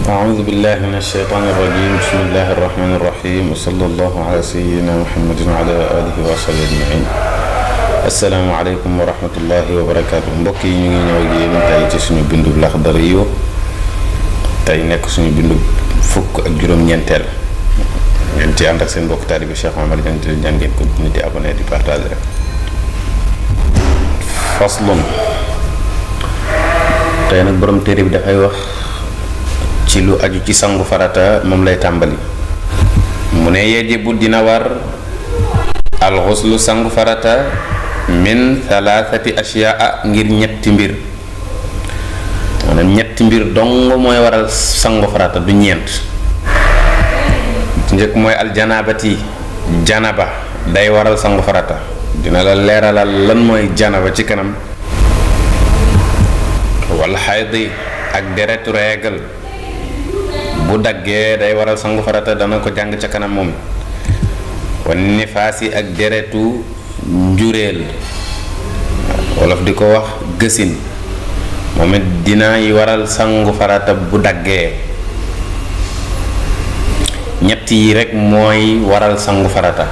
أعوذ بالله من الشيطان الرجيم بسم الله الرحمن الرحيم وصلى الله على سيدنا محمد وعلى آله وصحبه أجمعين السلام عليكم ورحمة الله وبركاته mbokk yi ñu ngi ñëw ak yéen tey ci suñu bindu Laxdari yu tey nekk suñu bindu fukk ak juróom-ñeenteel ngeen ci ànd ak seen mbokk taalibe Cheikh Mamadou Diagne ñaan ngeen continuer di abonné di partager rek faslun tey nag borom téere bi dafay wax ci lu aju ci sangu farata moom lay tàmbali mu ne yajibu dina war alxuslu sangu farata min thalathati ashyaa ngir ñetti mbir maanaam ñetti mbir dong mooy waral sangu farata du ñeent njëkk mooy aljanabati janaba day waral sangu farata dina la leeralal lan mooy janaba ci kanam wal xaydi ak deretu reegal bu daggee day waral sangu farata dana ko jàng ca kanam moom wan nifaasi ak deretu njureel wolof di ko wax gësin moom it dinay waral sangu farata bu daggee ñett yi rek mooy waral sangu farata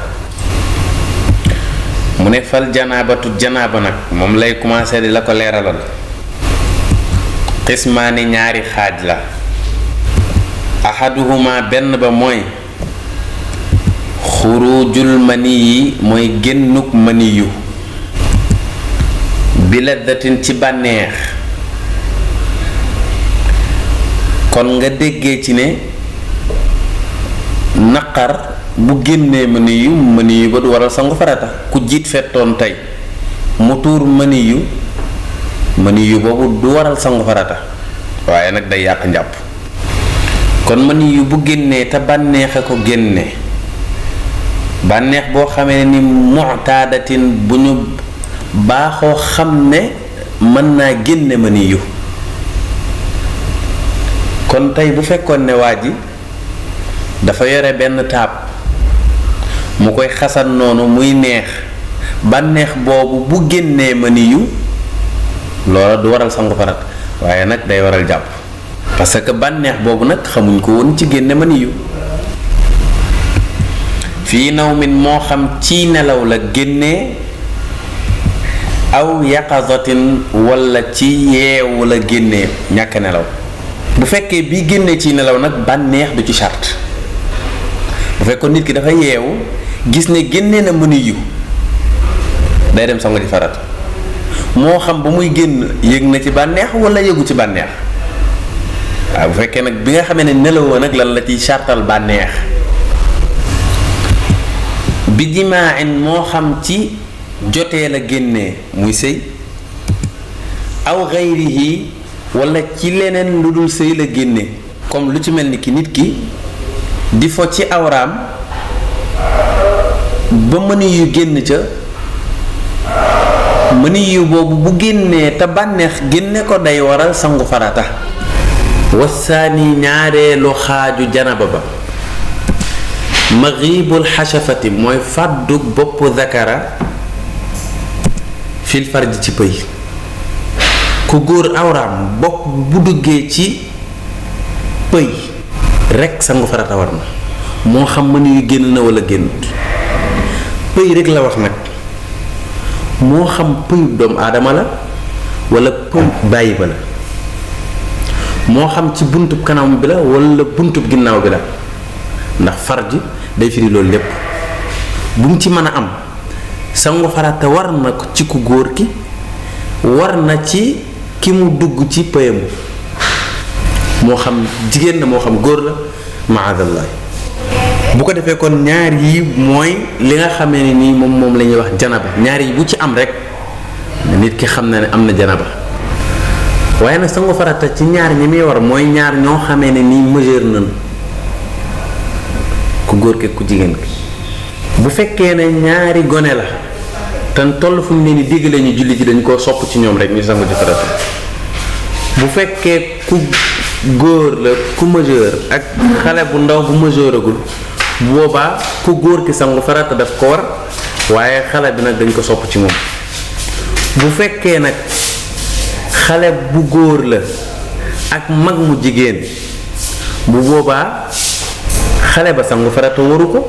mu ne fal janaabatu janaaba nag moom lay commencé di la ko leeralal xismaani ñaari xaaj la ahaduhuma benn ba mooy xurujul mani yi mooy génnuk mani yu bi laddatin ci bànneex kon nga déggee ci ne naqar bu génnee mani yu ba du waral sangu farata ku jiit fettoon tey mu tuur mani yu boobu du waral sangu farata waaye nag day yàq njàpp kon mani yu bu génnee te bànneex a ko génne bànneex boo xamee ni mu'taadatin bu ñu baaxoo xam ne mën naa génne mani yu kon tey bu fekkoon ne waa ji dafa yore benn taab mu koy xasan noonu muy neex bànneex boobu bu génnee mani yu loola du waral sangu farat waaye nag day waral jàpp parce que bànneex boobu nag xamuñ ko woon ci génne mani yu fii naw min moo xam ci nelaw la génnee aw yaqazatin walla ci yeewu la génnee ñàkk nelaw bu fekkee bii génnee ci nelaw nag bànneex du ci charte bu fekkoon nit ki dafa yeewu gis ne génnee na mani yu day dem sangu ji farat moo xam ba muy génn yëg na ci bànneex walla yëgu ci bànneex waaw bu fekkee nag bi nga xamee ne nelawoo nag lan la ciy sartal bànneex bi jimaa'in moo xam ci jotee la génnee muy sëy aw xayrihi walla ci leneen lu dul sëy la génnee comme lu ci mel ni ki nit ki di fo ci awraam ba mëni yu génn ca mëni yu boobu bu génnee te bànneex génne ko day waral sangu farata wasaani ñaareelu xaaju janaba ba maghibul xashafati mooy fàddug bopp zakara fil farji ci pëy ku góor awraam bopp bu duggee ci pëy rekk sangu farata war na moo xam mëni yu génn na walla génnut pëy rekk la wax nag moo xam pëyub doomu aadama la walla pëyub bàyyi ba la moo xam ci buntub kanam bi la walla buntub ginnaaw bi la ndax farji day firi loolu lépp bu mu ci mën a am sangu farata war na ko ci ku góor ki war na ci ki mu dugg ci pëyam moo xam jigéen la moo xam góor la maadallah bu ko defee kon ñaar yi mooy li nga xamee ne nii moom la ñuy wax janaba ñaar yi bu ci am rek nit ki xam na ne am na janaba waaye nag sangu farata ci ñaar ñi muy war mooy ñaar ñoo xamee ne nii majeur nañ ku góor ki ku jigéen ki bu fekkee ne ñaari gone la te toll fu mu ne ni diggalee ñu julli ci dañ koo sopp ci ñoom rek ñu sangu ci farata bu fekkee ku góor la ku majeur ak xale bu ndaw bu majeuragul boobaa ku góor ki sangu farata daf ko war waaye xale bi nag dañ ko sopp ci moom bu fekkee nag xale bu góor la ak mag mu jigéen bu boobaa xale ba sangu farata waru ko,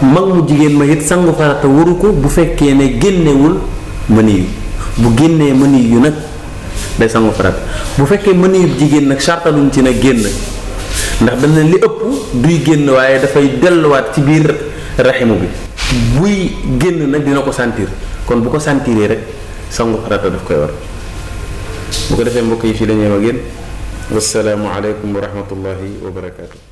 mag mu jigéen ma it sangu farata waru ko bu fekkee ne génnewul mëniyu. bu génnee mëniyu nag day sangu farata. bu fekkee mëniyu jigéen nag sartaluñ ci nag génn, ndax dañ ne li ëpp duy génn waaye dafay delluwaat ci biir raximu bi. buy génn nag dina ko sentir, kon bu ko sentiree rek sangu farata daf koy war. bu ko defee mbokk yi fii la ñuy wax ak yéen. wassalaamu aleykum wa rahmatullahi wa barakaatu.